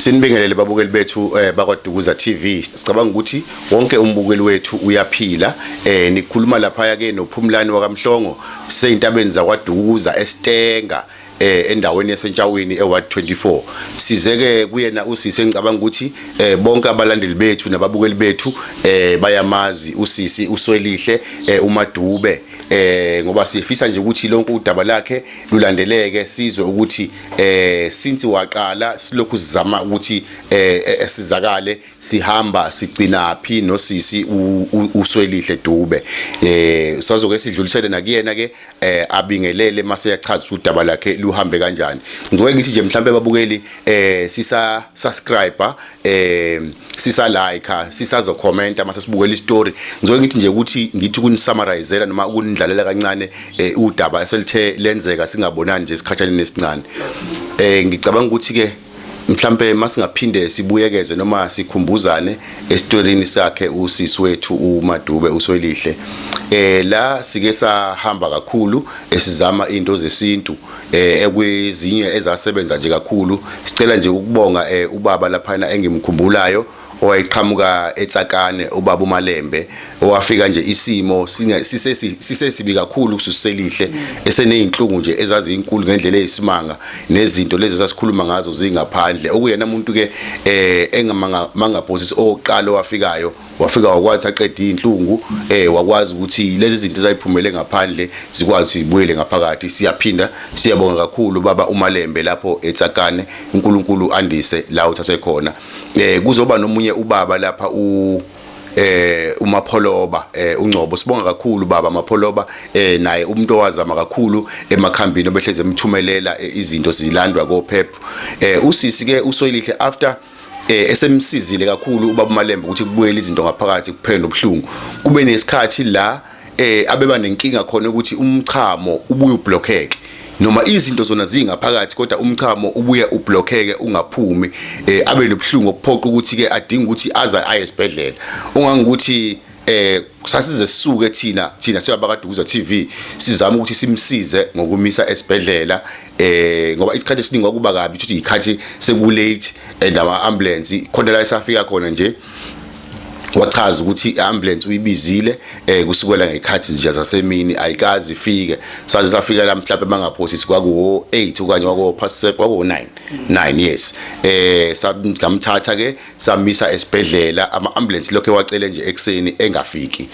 Sinibingelele babukeli bethu bakwaDukuza TV. Sicabanga ukuthi wonke umbukeli wethu uyaphila. Nikhuluma lapha ke noPhumlani wakaMhlongo seyintabeni zakwaDukuza eStenga, endaweni yaseNtshawini eWard 24. Size ke kuyena usisi engicabanga ukuthi bonke abalandeli bethu nababukeli bethu bayamazi usisi uSwelihle uMadube, ngoba sifisa nje ukuthi lonke udaba lakhe lulandeleke, sizwe ukuthi since waqala silokhu sizama ukuthi sizakale, sihamba sigcinaphi nosisi uSwelihle Dube. Sazoke sidlulisele nakuyena ke, abingelele mase yachaza ukuthi udaba lakhe luhambe kanjani. Ngizoke ngithi nje mhlambe babukeli, sisa subscribe, sisa like, sisazo comment mase sibukela istory. Ngizoke ngithi nje ukuthi ngithi kunisummarizeela noma ukunidlalela kancane udaba eselithe lenzeka singabonani nje isikhatshana esincane. Ngicabanga ukuthi ke mhlambe masingaphinde sibuyekeze noma sikhumbuzane esitorini sakhe usisi wethu uMadube uSwelihle. La sike sahamba kakhulu esizama into zesintu, ekwezinye ezasebenza nje kakhulu. Sicela nje ukubonga ubaba laphana engimkhumbulayo owayeqhamuka eTsakane, ubaba uMalembe, owafika nje isimo sisesibi kakhulu kuSiselihle, eseneyinhlungu nje ezaziyinkulu ngendlela eyisimanga, nezinto lezi esasikhuluma ngazo zingaphandle. Okuyena umuntu ke engamangabhosisi owokuqala owafikayo, wafika wakwazi aqeda izinhlungu, wakwazi ukuthi lezi zinto ezayiphumele ngaphandle zikwazi zibuyele ngaphakathi. Siyaphinda siyabonga kakhulu baba uMalembe lapho eTsakane, uNkulunkulu andise la uthathe khona. Kuzoba nomunye ubaba lapha u uMapholoba uNgcobo. Sibonga kakhulu baba Mapholoba, naye umuntu owazama kakhulu emakhambini, obehleze emthumelela izinto zilandwa koPep. Usisi ke uSwelihle, after esemsizile kakhulu ubaba uMalembe ukuthi kubuyele izinto ngaphakathi kuphele nobuhlungu, kube nesikhathi la abeba nenkinga khona ukuthi umchamo ubuye ublockeke, noma izinto zona zingaphakathi kodwa umchamo ubuye ublockeke ungaphumi, abe nobuhlungu obuphoqa ukuthi ke adinga ukuthi aze aye esibhedlela. Ungangokuthi sasize sisuke thina siyabakaDukuza TV sizama ukuthi simsize ngokumisa esibhedlela, ngoba isikhathi esiningi kwakuba kabi ukuthi ikhathi seku late and ama ambulance khona la esafika khona nje. Wachaza ukuthi i-ambulance uyibizile kusukela ngekhathi nje zasemini, ayikazi ifike. Saze safika la mhlawumbe bangaphosisi kwakuwo 8 okanye kwakuwo past 7, kwakuwo 9, 9, yes. Ngamthatha ke samisa esibhedlela, ama ambulance lokho ewacele nje ekseni engafiki.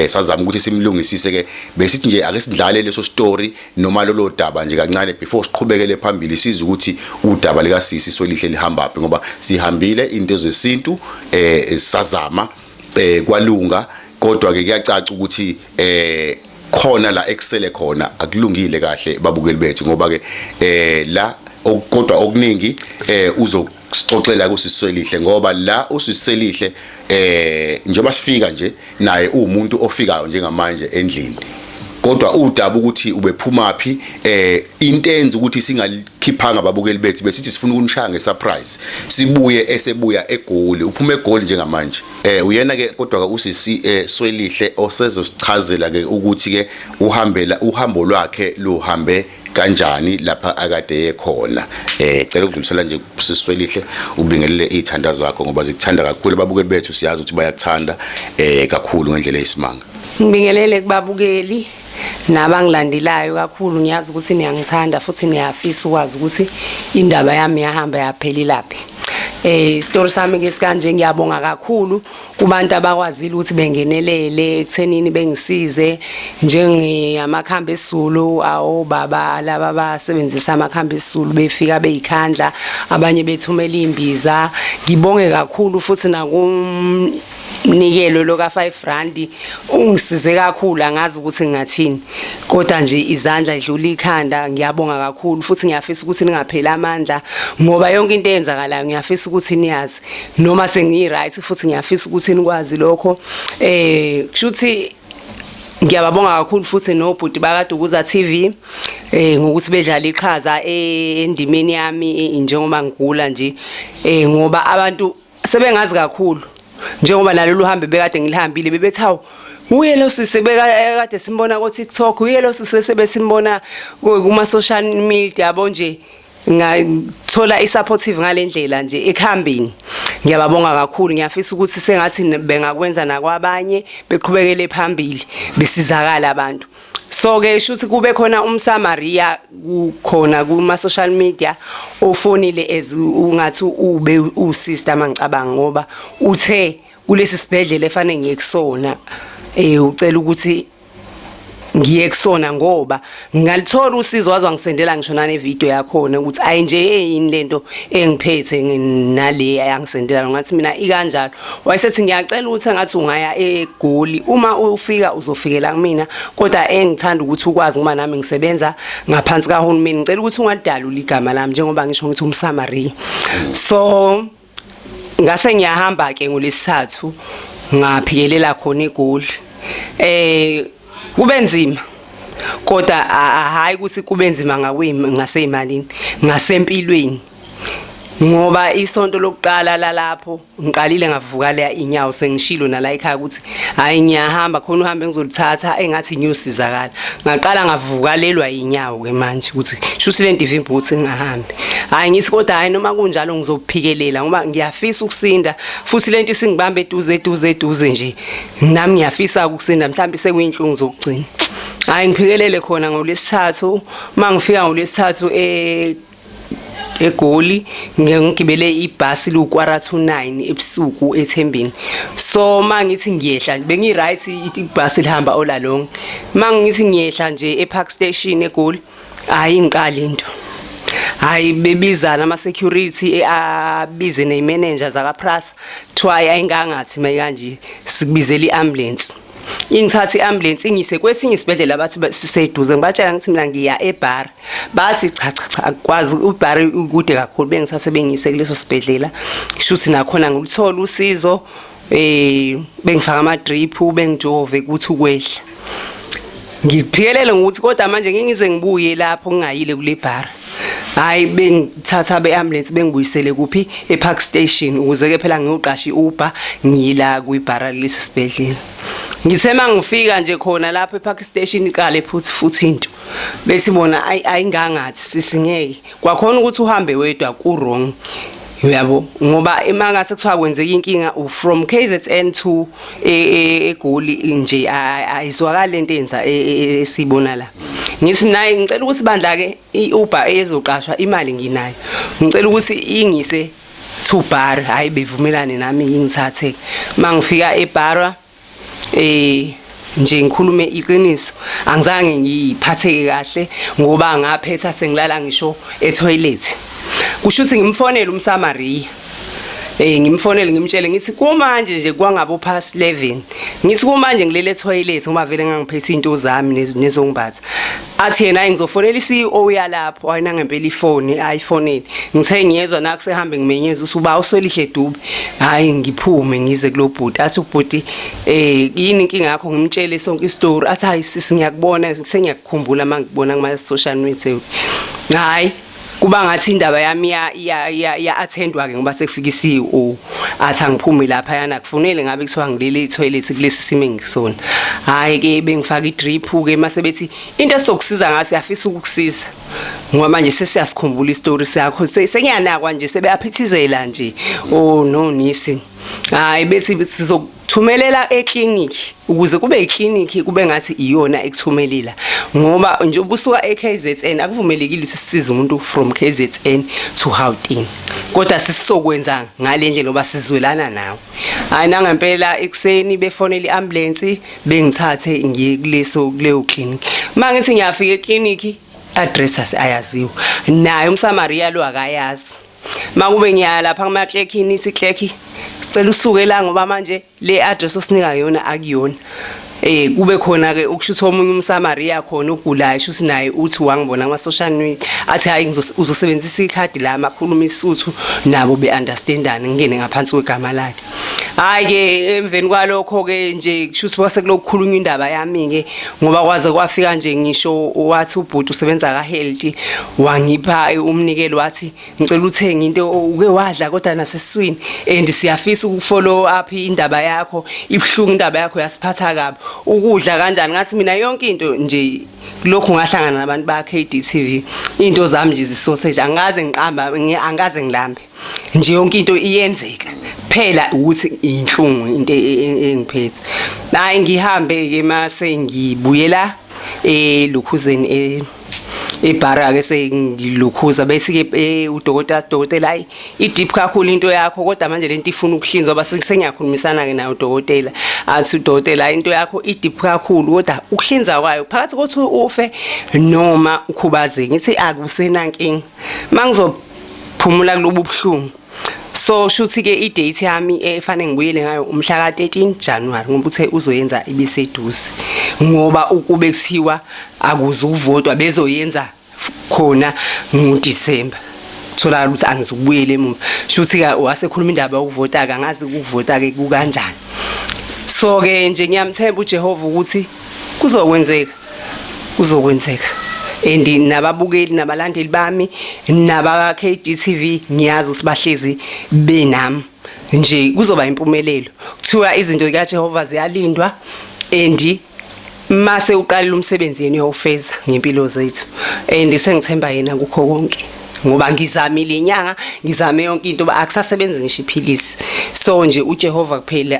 Sazama ukuthi simlungisise ke. Besithi nje ake sidlale leso story noma lolo daba nje kancane before siqhubekele phambili, siza ukuthi udaba lika sisi Swelihle lihamba phi, ngoba sihambile into zesintu, sazama kwalunga, kodwa ke kuyacaca ukuthi khona la ekusele khona akulungile kahle babukeli bethu, ngoba ke la kodwa okuningi uzosixoxela kuSiswelihle, ngoba la uSiselihle njengoba sifika nje naye uwumuntu ofikayo njengamanje endlini, kodwa udaba ukuthi ubephuma phi, into enza ukuthi singalikhiphanga ababukeli bethu, besithi sifuna ukunishaya ngesurprise, sibuye esebuya eGoli, uphuma eGoli njengamanje. Uyena ke kodwa ke usisi Swelihle osezosichazela ke ukuthi ke uhambela uhambo lwakhe luhambe kanjani lapha akade yekhona. Cela ukudlulisela nje siswelihle, ubingelele izithanda zakho ngoba zikuthanda kakhulu ababukeli bethu, siyazi ukuthi bayakuthanda kakhulu ngendlela eyisimanga. Ngibingelele kubabukeli nabangilandelayo kakhulu. Ngiyazi ukuthi niyangithanda futhi niyafisa ukwazi ukuthi indaba yami yahamba yaphelelaphi. Isitori sami ke sikanje. Ngiyabonga kakhulu kubantu abakwazile ukuthi bengenelele ekuthenini bengisize njengamakhambi esiZulu, awobaba laba basebenzisa amakhambi esiZulu, befika beyikhandla, abanye bethumela imbiza. Ngibonge kakhulu futhi nakumnikelo lo ka 5 rand, ungisize kakhulu. Angazi ukuthi ngingathini, kodwa nje izandla idlula ikhanda. Ngiyabonga kakhulu futhi ngiyafisa ukuthi ningapheli amandla, ngoba yonke into eyenzakalayo ngiyafisa ukuthi niyazi noma sengiyi-right, futhi ngiyafisa ukuthi nikwazi lokho. Kushuthi ngiyababonga kakhulu futhi nobhuti bakaDukuza TV ngokuthi bedlala iqhaza endimeni yami njengoba ngigula nje, ngoba abantu sebengazi kakhulu njengoba nalolu hambe bekade ngilihambile, bebethi, "Hawu, uye lo sisi kade simbona ko TikTok, uye lo sisi sebesimbona kuma social media," yabo nje. Ngathola i-supportive ngalendlela nje ekuhambeni. Ngiyababonga kakhulu, ngiyafisa ukuthi sengathi bengakwenza nakwabanye beqhubekele phambili besizakala abantu. So ke shuthi kube khona umSamaria kukhona kuma social media ofonile as ungathi ube usister mangicabanga, ngoba uthe kulesi sibhedlela efanele ngiye kusona, ucela ukuthi ngiye kusona ngoba ngingalithola usizo. Waze wangisendela ngisho nane video yakhona ukuthi ayi nje yini lento engiphethe nale ayangisendela. Ngathi mina ikanjalo. Wayesethi ngiyacela ukuthi engathi ungaya eGoli, uma ufika uzofikela kumina, kodwa engithanda ukuthi ukwazi ngoba nami ngisebenza ngaphansi kahulumeni, ngicela ukuthi ungalidaluli igama lami njengoba ngisho ngithi umSamaria. So ngase ngiyahamba ke ngolesithathu, ngaphikelela khona eGoli. Kube nzima, kodwa hayi ukuthi kube nzima ngakwimi ngaseyimalini, ngasempilweni, ngoba isonto lokuqala lalapho ngiqalile ngavuka leya inyawo. Sengishilo nala ekhaya ukuthi hayi ngiyahamba khona, uhambe ngizolithatha engathi ngiyosizakala. Ngaqala ngavukalelwa inyawo ke manje ukuthi shuthi lento ivimba ukuthi ngingahambi. Hayi ngithi kodwa hayi noma kunjalo ngizophikelela ngoba ngiyafisa ukusinda, futhi lento isingibamba eduze eduze eduze nje, nami ngiyafisa ukusinda, mhlawumbe sekuyinhlungu zokugcina. Hayi ngiphikelele khona ngolesithathu. Mangifika ngolesithathu eGoli, ngigibele ibhasi lu-8:45 ebusuku eThembeni. So mangithi ngiyehla, bengi right, ibhasi lihamba all along. Mangithi ngiyehla nje ePark Station eGoli, hayi ngiqala into, hayi bebizana ama security, abize nemanager zaka Prasa, kuthiwa ayingangathi mayikanje sikubizela iambulance. Ingithatha i-ambulance ingise kwesinye isibhedlela bathi siseduze. Ngibatshela ngithi mina ngiya eBara, bathi cha cha cha, akukwazi, uBara ukude kakhulu. Bengithathe bengiyise kuleso sibhedlela, shuthi nakhona ngiluthola usizo, bengifaka ama drip, bengijove ukuthi ukwehla. Ngiphikelele ngokuthi kodwa manje ngeke ngize ngibuye lapho ngingayile kule bar. Hayi bengithatha be-ambulance bengibuyisele kuphi, e-Park Station, ukuze ke phela ngiyoqasha i-Uber ngiyila kwibhara kulesi sibhedlela. Ngithe mangifika nje khona lapho e-Park Station, iqale futhi futhi into bethi bona ayingangathi sisingeke kwakhona ukuthi uhambe wedwa ku wrong, uyabo, ngoba imangase kuthiwa kwenzeka inkinga from KZN to eGoli nje, ayizwakali lento enza esibona la. Ngithi naye ngicela ukuthi bandla ke iUber ezoqashwa, imali nginayo, ngicela ukuthi ingise to bar. Hayi bevumelane nami, ngithathe. Mangifika ebar, nje ngikhulume iqiniso, angizange ngiphatheke kahle ngoba ngaphetha sengilala ngisho etoilet. Kusho ukuthi ngimfonele umSamaria, ngimfonele ngimtshele ngithi kumanje nje kwangabo past 11, ngithi kumanje ngilele etoilet ngoba vele ngangiphethe into zami nezongimbatha. Athi yena ngizofonela iCEO yalapho. Ayina ngempela ifoni ayifonele, ngithe ngiyezwa nakusehambe ngimenyeza usuba uswelihle Dube. Hayi ngiphume ngize kulobhuti, athi ubhuti yini inkinga yakho? Ngimtshele sonke istory. Athi hayi sisi, ngiyakubona, sengiyakukhumbula mangikubona kuma social media. Hayi kuba ngathi indaba yami ya attendwa ke ngoba sekufika iCEO, athi angiphume lapha yana kufunele ngabe kuthiwa ngilele etoilet kulesi simo engisona. Hayi ke bengifaka idrip ke, mase bethi into esizokusiza ngaso siyafisa ukukusiza ngoba manje sesiyasikhumbula istory sakho, sengiyanakwa nje, sebeyaphithizela nje oh no nisi. Hayi bethi sizokuthumelela eclinic ukuze kube iclinic kube ngathi iyona ekuthumelela, ngoba nje ubusuka eKZN akuvumelekile ukuthi sisize umuntu from KZN to Gauteng, kodwa sisizokwenza ngalendlela ngoba sizwelana nawe. Hayi nangempela ekuseni befonela iambulance, bengithathe ngiye kuleso kuleyo clinic. Mangithi ngiyafika eclinic, address ayaziwa, naye umSamaria lo akayazi. Makube ngiya lapha kuma clerk, nithi clerk sicela usuke la ngoba manje le address osinika yona akuyona. Kube khona ke ukushutha omunye umSamaria khona ogulayo, shuthi naye uthi wangibona kuma social media, athi hayi uzosebenzisa ikhadi la, makhuluma isuthu nabo be understandana, ngingene ngaphansi kwegama lakhe. Hayi ke, emveni kwalokho ke nje kushuthi kwase kulokukhulunywa indaba yami ke, ngoba kwaze kwafika nje ngisho wathi ubhuti usebenza ka health, wangipha umnikelo, wathi ngicela uthenge into uke wadla kodwa nasesiswini, and siyafisa ukufollow up indaba yakho, ibuhlungu indaba yakho, yasiphatha kabi, ukudla kanjani. Ngathi mina yonke into nje lokhu ngahlangana nabantu ba KDTV, into zami nje zisausage, angikaze ngiqamba, angikaze ngilambe nje, yonke into iyenzeka phela ukuthi inhlungu into engiphethe. Hayi, ngihambe ke mase ngibuyela elukhuzeni ebhara ke, sengilukhuza bese ke udokotela, dokotela, hayi, i-deep kakhulu into yakho, kodwa manje lento ifuna ukuhlinzwa. Base sengiyakhulumisana ke naye udokotela, athi udokotela into yakho i-deep kakhulu, kodwa ukuhlinza kwayo phakathi kokuthi ufe noma ukhubazeke. Ngithi akusenankinga mangizophumula kulobu buhlungu. So shuthi ke i-date yami efanele ngibuyele ngayo umhla ka-13 January, ngoba uthe uzoyenza ibiseduze, ngoba ukube kuthiwa akuze ukuvotwa bezoyenza khona ngoDisemba, tholakala ukuthi angizukubuyela emuva. Shuthi ke wasekhuluma indaba yokuvota ke, angazi ukuvota ke kukanjani. So ke nje ngiyamthemba uJehova ukuthi kuzokwenzeka, kuzokwenzeka, and nababukeli nabalandeli bami naba KDTV ngiyazi ukuthi bahlezi benami nje, kuzoba impumelelo. Kuthiwa izinto zikaJehova ziyalindwa, and mase uqalile umsebenzi yena uyawufeza ngempilo zethu, and sengithemba yena kukho konke, ngoba ngizamile inyanga, ngizame yonke into, akusasebenzi ngisho iphilisi. So nje uJehova kuphela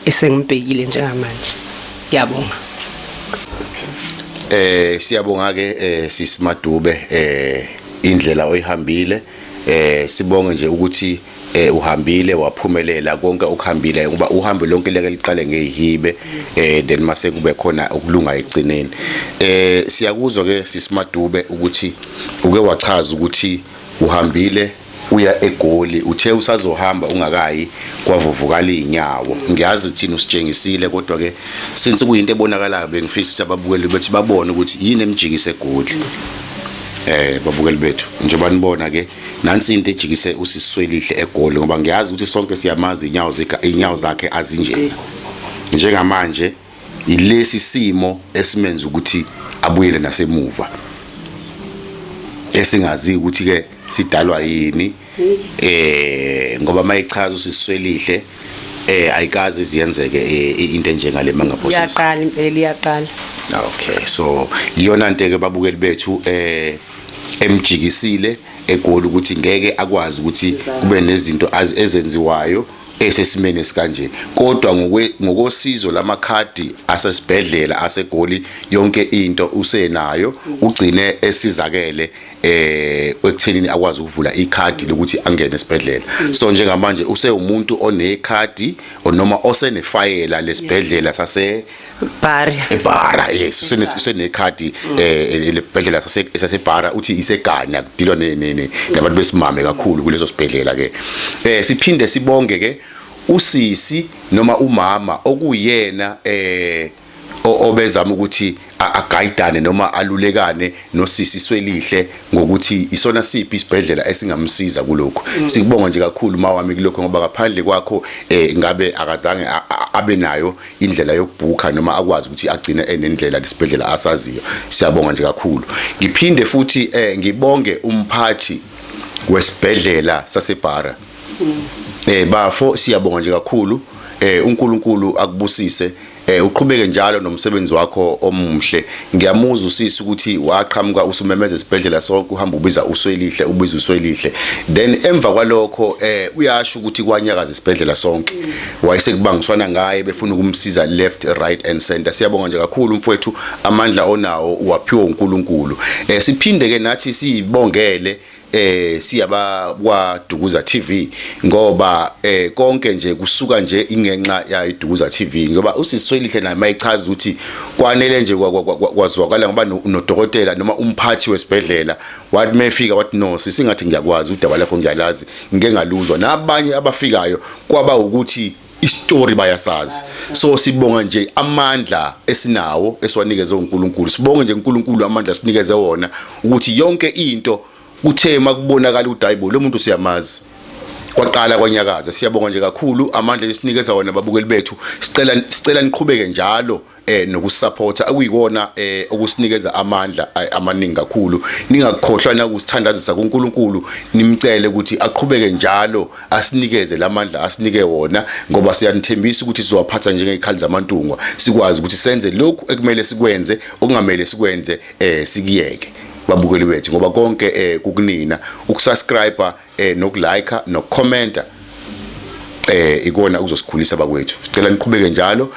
esengibhekile njengamanje. Ngiyabonga. Siyabonga ke sisiMadube indlela oyihambile. Sibonge nje ukuthi uhambile waphumelela konke okuhambile, ngoba uhambe lonke leke liqale ngezihibe, then mase kube khona ukulunga egcineni. Siyakuzwa ke sisiMadube ukuthi uke wachaza ukuthi uhambile uya eGoli, uthe usazohamba ungakayi kwavuvukala inyawo. Ngiyazi thina usitshengisile, kodwa ke since kuyinto ebonakalayo, bengifisa ukuthi ababukeli bethu babone ukuthi yini emjikise eGoli. Babukeli bethu, njengoba nibona ke, nansi into ejikise usiswelihle eGoli, ngoba ngiyazi ukuthi sonke siyamazi, inyawo zika inyawo zakhe azinjena njengamanje. Ilesi simo esimenza ukuthi abuyele nasemuva, esingazi ukuthi ke sidalwa yini, ngoba mayichaza usiswelihle ayikaze ziyenzeke into enjengale mangabosisi. Iyaqala impela, iyaqala. Okay, so iyona nto ke babukeli bethu emjikisile eGoli, ukuthi ngeke akwazi ukuthi kube nezinto ezenziwayo esesimeni esikanje, kodwa ngokosizo lamakhadi asesibhedlela aseGoli yonke into usenayo, ugcine esizakele ekuthenini akwazi ukuvula ikhadi lokuthi angene esibhedlela. So njengamanje usewumuntu onekhadi noma osenefayela lesibhedlela sase Bari. eBara, yes, usenekhadi lebhedlela saseBara, uthi isegana kudilwa nabantu besimame kakhulu kuleso sibhedlela ke. Siphinde sibonge ke usisi noma umama okuyena obezama ukuthi agayidane noma alulekane nosisi Swelihle ngokuthi isona siphi isibhedlela esingamsiza kulokhu. Sikubonga nje kakhulu mawami kulokho, ngoba ngaphandle kwakho ngabe akazange abe nayo indlela yokubhukha noma akwazi ukuthi agcine enendlela lesibhedlela asaziyo. Siyabonga nje kakhulu. Ngiphinde futhi ngibonge umphathi wesibhedlela saseBara. Bafo, siyabonga nje kakhulu. uNkulunkulu akubusise, uqhubeke njalo nomsebenzi wakho omuhle. Ngiyamuzwa usisi ukuthi waqhamuka usumemeza esibhedlela sonke, uhamba ubiza uSwelihle, ubiza uSwelihle, then emva kwalokho uyasho ukuthi kwanyakaza isibhedlela sonke, wayesekubangiswana ngaye befuna ukumsiza left, right and center. Siyabonga nje kakhulu mfowethu, amandla onawo uwaphiwe uNkulunkulu. Siphinde ke nathi sibongele siyaba kwaDukuza TV, ngoba konke nje kusuka nje ingenxa yayo iDukuza TV, ngoba usiswelihle naye mayichaza ukuthi kwanele nje kwazwakala, ngoba nodokotela noma umphathi wesibhedlela wathi mefika wathi, "No sisingathi ngiyakwazi udaba lakho, ngiyalazi, ngike ngaluzwa." Nabanye abafikayo kwaba ukuthi isitori bayasazi. So sibonga nje amandla esinawo esiwanikeze uNkulunkulu, sibonge nje uNkulunkulu amandla sinikeze wona, ukuthi yonke into kuthe makubonakala ukuthi hayibo, lo muntu siyamazi. Kwaqala kwanyakaza. Siyabonga nje kakhulu amandla esinikeza wona, babukeli bethu. Sicela niqhubeke njalo nokusupporta akuyikona okusinikeza amandla amaningi kakhulu. Ningakukhohlwa nakusithandazisa kuNkulunkulu, nimcele ukuthi aqhubeke njalo asinikeze lamandla asinike wona, ngoba siyanithembisa ukuthi sizowaphatha njengezikhali zamantungwa, sikwazi ukuthi senze lokhu ekumele sikwenze, okungamele sikwenze sikiyeke, babukeli bethu, ngoba konke kukunina ukusubscribe, nokulike, nokucomment, ikona ukuzosikhulisa bakwethu. Sicela niqhubeke njalo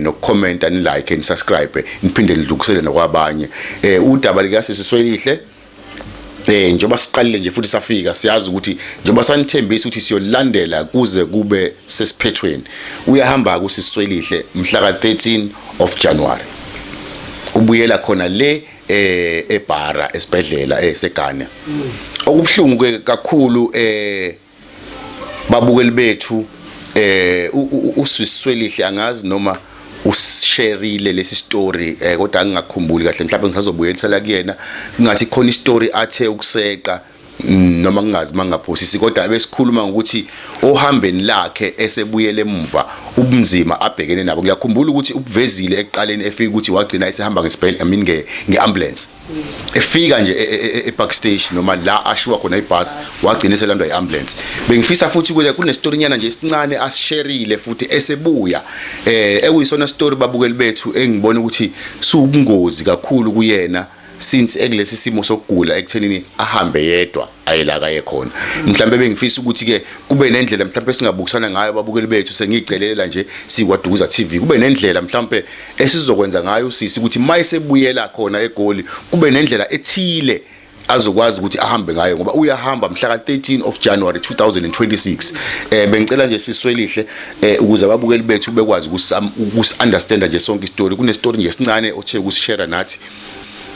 nokucomment, ni like, ni subscribe, niphinde nidlulisele nakwabanye udaba lika sisi Swelihle. Njengoba siqalile nje futhi safika, siyazi ukuthi njengoba sanithembisa ukuthi siyolandela kuze kube sesiphethweni. Uyahamba kusisi Swelihle mhla ka 13 of January, ubuyela khona le eBara esibhedlela eseGhana. Okubuhlungu ke kakhulu, babukeli bethu, usisi Swelihle angazi noma ushareile lesi story, kodwa angingakhumbuli kahle, mhlawumbe ngisazobuyelisela kuyena. Kungathi khona istory athe ukuseqa, noma ngingazi mangaphosisi, kodwa besikhuluma ngokuthi ohambeni lakhe esebuyele emuva ubunzima abhekene nabo. Ngiyakhumbula ukuthi ubuvezile ekuqaleni efika ukuthi wagcina esehamba ngesibhedlela, I mean ngeambulance, efika nje e-park station noma la ashiwa khona ibhasi, wagcina eselandwa i-ambulance. Bengifisa futhi kule kune story nyana nje esincane asishareile futhi esebuya, ekuyisona story, babukeli bethu, engibona ukuthi siwubungozi kakhulu kuyena since ekulesi simo sokugula, ekuthenini ahambe yedwa aye la kaye khona. Mhlambe bengifisa ukuthi ke kube nendlela mhlambe singabukisana ngayo, ababukeli bethu. Sengiyicelela nje sikwaDukuza TV, kube nendlela mhlambe esizokwenza ngayo usisi ukuthi mayesebuyela khona eGoli kube nendlela ethile azokwazi ukuthi ahambe ngayo, ngoba uyahamba mhla ka-13 of January 2026. Bengicela nje sisi Swelihle, ukuze ababukeli bethu bekwazi ukusi-understanda nje sonke istory, kune-story nje esincane othe ukusishare nathi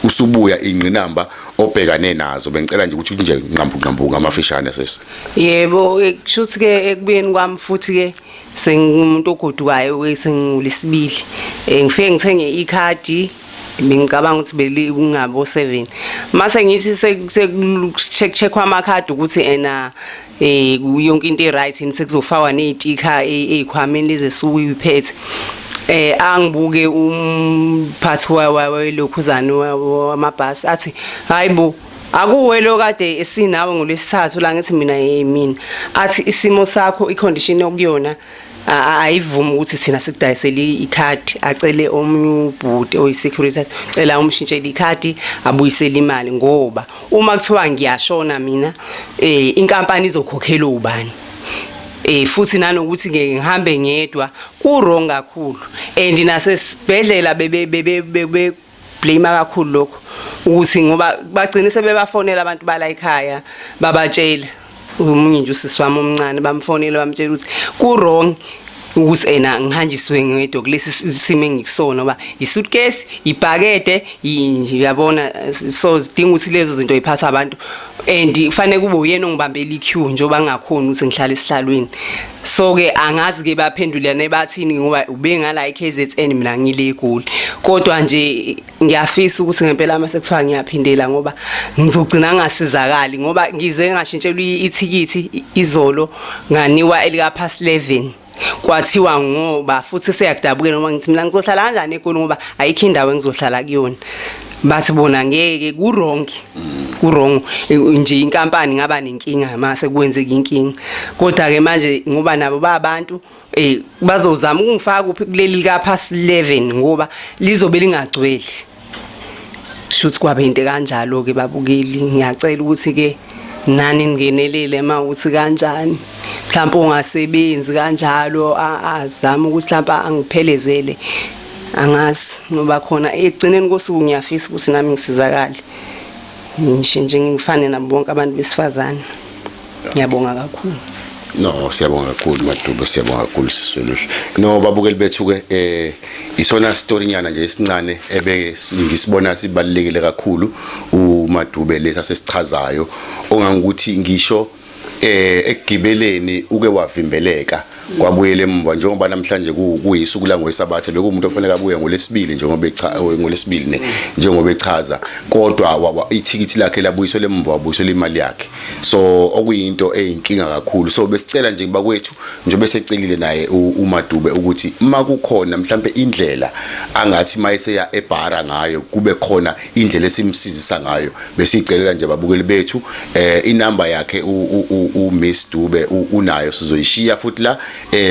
usubuya, ingqinamba obhekane nazo. Bengicela nje ukuthi nje nqambu nqambu ngamafishane, sesi. Yebo, kushuthi ke ekubuyeni kwami futhi ke sengumuntu ogodukayo ke sengulesibili. Ngifike ngithenge ikhadi, bengicabanga ukuthi beli kungabo 7, mase ngithi check check amakhadi ukuthi ena yonke into e-right, sekuzofakwa nezitikha ezikhwameni lezi esuke uyiphethe. Angibuke umphathi welokhuzane wamabhasi, athi, "Hayibo, akuwe lo kade esinawe ngolwesithathu la?" Ngithi mina, "Hey, mina." Athi, "Isimo sakho, icondition okuyona ayivumi ukuthi thina sikudayisele ikhadi." Acele omunye ubhuti oyi-security, athi, "Cela umshintshele ikhadi, abuyisele imali, ngoba uma kuthiwa ngiyashona mina, inkampani izokhokhela ubani?" Futhi nanokuthi ngeke ngihambe ngedwa, ku wrong kakhulu, and nasesibhedlela bebe bebe bebe blame kakhulu lokho, ukuthi ngoba bagcine sebebafonela abantu bala ekhaya, babatshela omunye nje usisi wami omncane, bamfonela bamtshela ukuthi ku wrong ukuthi ena ngihanjiswe ngedwa kulesi simo engikusona, ngoba i-suitcase, ibhakede, uyabona, so zidinga ukuthi lezo zinto yiphathwa abantu and kufanele kube uyena ongibambela i-queue njengoba ngingakhoni ukuthi ngihlale esihlalweni. So ke angazi ke baphendulane bathini, ngoba ube ngala i-KZN, mina ngile eGoli. Kodwa nje ngiyafisa ukuthi ngempela uma sekuthiwa ngiyaphindela, ngoba ngizogcina ngingasizakali, ngoba ngize ngashintshelwa ithikithi izolo, nganikwa elika past 11, kwathiwa ngoba futhi seyakudabukela, noma ngithi mina ngizohlala kanjani eGoli ngoba ayikho indawo engizohlala kuyona. Bathi bona ngeke, ku-wrong, ku-wrong nje, inkampani ngaba nenkinga mase kwenzeka inkinga. Kodwa-ke manje ngoba nabo babantu, bazozama ukungifaka kuphi kuleli lika past 11, ngoba lizobe lingagcwele. Shuthi kwabe into kanjalo ke, babukeli. Ngiyacela ukuthi ke nani ningenelele uma ukuthi kanjani, mhlawumbe ungasebenzi kanjalo, azame ukuthi mhlawumbe angiphelezele, angazi, ngoba khona ekugcineni kosuku ngiyafisa ukuthi nami ngisizakale ngishintshe ngifane nabo bonke abantu besifazane. Ngiyabonga kakhulu. No, siyabonga kakhulu, Madube, siyabonga kakhulu, sisi Swelihle. No, babukeli bethu ke, isona story nyana nje esincane ebe ngisibona sibalekile kakhulu uMadube lesa sesichazayo, ongangukuthi ngisho Ekugibeleni uke wavimbeleka kwabuyela emva, njengoba namhlanje kuyisuku langwesabatha, bekuwumuntu ofanele abuye ngolesibili, njengoba ngolesibili ne njengoba echaza, kodwa ithikithi lakhe labuyiselwa emva, wabuyiselwa imali yakhe. So okuyinto eyinkinga kakhulu. So besicela nje bakwethu, njengoba esecelile naye uMadube ukuthi uma kukhona mhlambe indlela angathi mayeseya eBhara ngayo, kube khona indlela esimsizisa ngayo. Besicelela nje babukeli bethu, inamba yakhe u Miss Dube unayo, sizoyishiya futhi la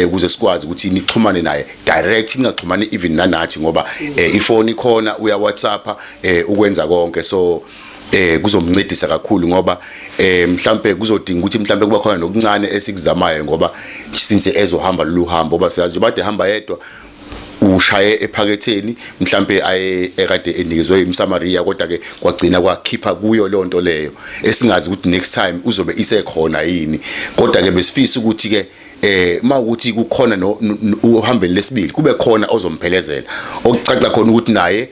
ukuze sikwazi ukuthi nixhumane naye direct, ningaxhumani even nanathi, ngoba ifoni ikhona, uya WhatsApp, ukwenza konke. So kuzomncedisa kakhulu, ngoba mhlambe kuzodinga ukuthi mhlambe kuba khona nokuncane esikuzamayo, ngoba since ezohamba lolu hambo, ngoba siyazi nje ehamba yedwa, ushaye ephaketheni mhlambe aye ekade enikezwe imsamaria, kodwa ke kwagcina kwakhipha kuyo leyo nto leyo, esingazi ukuthi next time uzobe isekhona yini. Kodwa ke besifisa ukuthi ke mawukuthi kukhona no uhambeni lesibili kube khona ozomphelezela, okucaca khona ukuthi naye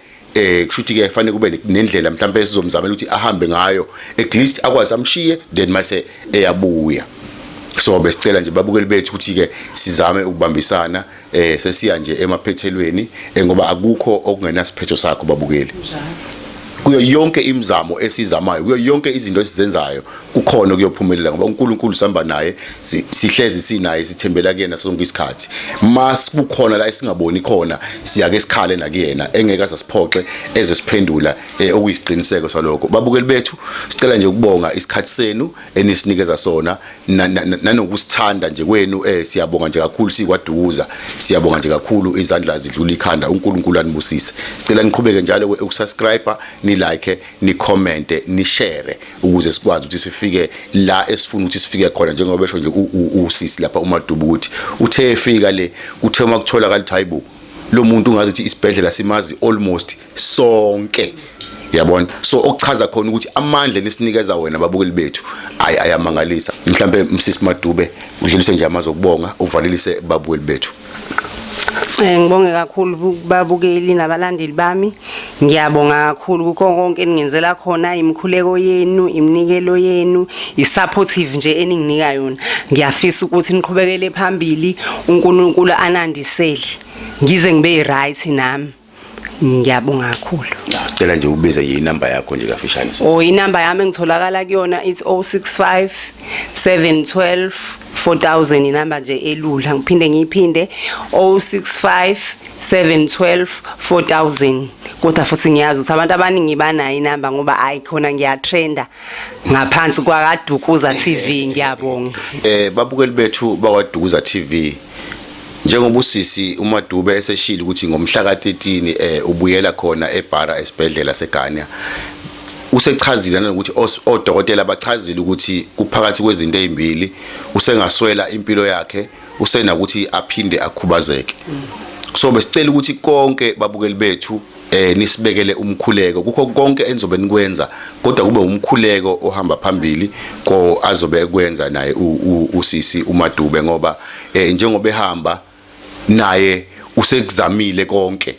kushuthi ke fanele kube nendlela mhlawumbe esizomzamela ukuthi ahambe ngayo, at least akwazi amshiye, then mase eyabuya. So besicela nje babukeli bethu ukuthi ke sizame ukubambisana, sesiya nje emaphethelweni, ngoba akukho okungenasiphetho sakho, babukeli. Kuyo yonke imizamo esizamayo, kuyo yonke izinto esizenzayo, kukhona okuyophumelela, ngoba uNkulunkulu sihamba naye, sihlezi sinaye, sithembela kuyena sonke isikhathi. Mas kukhona la esingaboni khona, siyake sikhale nakuyena, engeke asasiphoxe, ezesiphendula, okuyisiqiniseko salokho. Babukeli bethu, sicela nje ukubonga isikhathi senu enisinikeza sona nanokusithanda nje kwenu. Siyabonga nje kakhulu sikwaDukuza, siyabonga nje kakhulu, izandla zidlula ikhanda. uNkulunkulu anibusise. Sicela niqhubeke njalo ukusubscribe, ni like, ni comment, ni share, ukuze sikwazi ukuthi sifike la esifuna ukuthi sifike khona, njengoba besho nje usisi lapha uMadubu ukuthi uthe efika le, kuthe uma kutholakala ukuthi hayibo, lo muntu ungazi ukuthi isibhedlela simazi almost sonke, yabona. So okuchaza khona ukuthi amandla nisinikeza wena, babukeli bethu, ayi, ayamangalisa. Mhlambe msisi Madube udlulise nje amazwi okubonga, uvalelise babukeli bethu. Ngibonge kakhulu babukeli nabalandeli bami. Ngiyabonga kakhulu kukho konke eningenzela khona, imikhuleko yenu, iminikelo yenu, i-supportive nje eninginika yona. Ngiyafisa ukuthi niqhubekele phambili, uNkulunkulu anandisele. Ngize ngibe right nami. Ngiyabonga kakhulu. Cela nje ubize inamba yakho nje kafishane, sisi. Oh, inamba yami engitholakala kuyona it's 065 712 4000, inamba nje elula. Ngiphinde ngiyiphinde, 065 712 4000. Kodwa futhi ngiyazi ukuthi abantu abaningi banayo inamba, ngoba ayi khona ngiyatrenda ngaphansi kwakaDukuza TV. Ngiyabonga. Babukeli bethu bakwaDukuza TV, njengoba usisi uMadube eseshilo ukuthi ngomhla ka-13 ubuyela khona eBhara esibhedlela seGanya, usechazile nanokuthi odokotela bachazile ukuthi kuphakathi kwezinto ezimbili, usengaswela impilo yakhe, usenakuthi aphinde akhubazeke. So besicela ukuthi konke, babukeli bethu, nisibekele umkhuleko kukho konke enizobe nikwenza, kodwa kube umkhuleko ohamba phambili ko azobe ekwenza naye usisi uMadube, ngoba njengoba ehamba naye usekuzamile konke,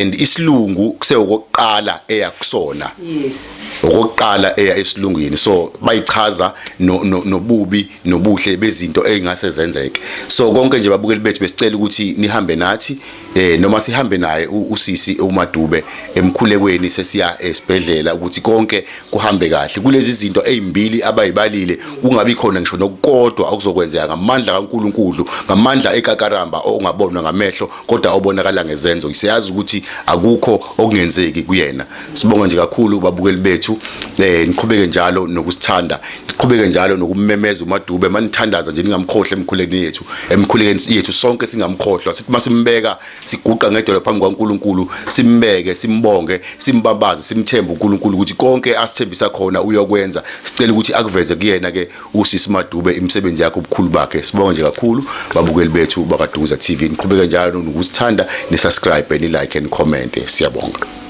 and isilungu kusewokuqala eya kusona. Okokuqala eya esilungwini, so bayichaza nobubi nobuhle bezinto ezingase zenzeke. So konke nje, babukeli bethu, besicela ukuthi nihambe nathi, noma sihambe naye usisi uMadube emkhulekweni sesiya esibhedlela, ukuthi konke kuhambe kahle kulezi zinto ezimbili abayibalile, kungabi khona ngisho nokukodwa okuzokwenzeka, ngamandla kaNkuluNkulu, ngamandla ekakaramba ongabonwa ngamehlo kodwa obonakala ngezenzo. Siyazi ukuthi akukho okungenzeki kuyena. Sibonga nje kakhulu, babukeli bethu. Niqhubeke njalo nokusithanda, niqhubeke njalo nokumemeza uMadube manithandaza nje, ningamkhohle emkhulekweni yethu, emkhulekweni yethu sonke singamkhohlwa. Sithi masimbeka siguqa ngedolo phambi kwaNkuluNkulu, simbeke, simbonge, simbabaze, simthembe uNkulunkulu ukuthi konke asithembisa khona uyokwenza. Sicela ukuthi akuveze kuyena ke usisi Madube imisebenzi yakhe, ubukhulu bakhe. Sibonga nje kakhulu, babukeli bethu bakaDukuza TV. Niqhubeke njalo nokusithanda, ni subscribe, ni like and comment. Siyabonga.